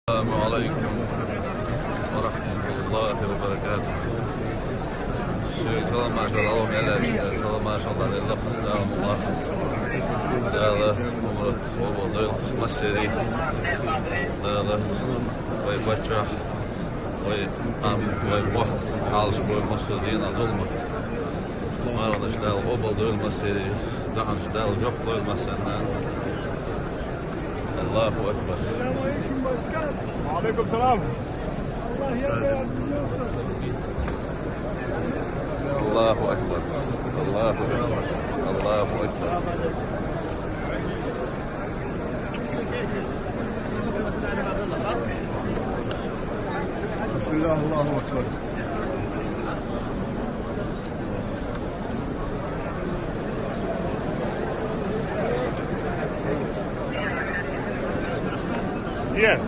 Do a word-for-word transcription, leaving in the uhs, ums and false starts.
السلام عليكم ورحمة الله وبركاته. Шуьга салам-маршалла, Аллах мел яьлча, салам-маршалла, Аллах, салам, Аллах. Дала умра къобал дойла массеран. Дала вай паччахь, вай къам, вай мохк хьалаш бой массо зенах, зуламах. Марханаш Дала къобал дойла массеран, даьхнаш Дала жоп лойла массарна. Аллаху акбар. Алейкум салам. Аллаху акбар. Аллаху акбар. Аллаху акбар. Бисмиллах, Аллаху акбар. Е.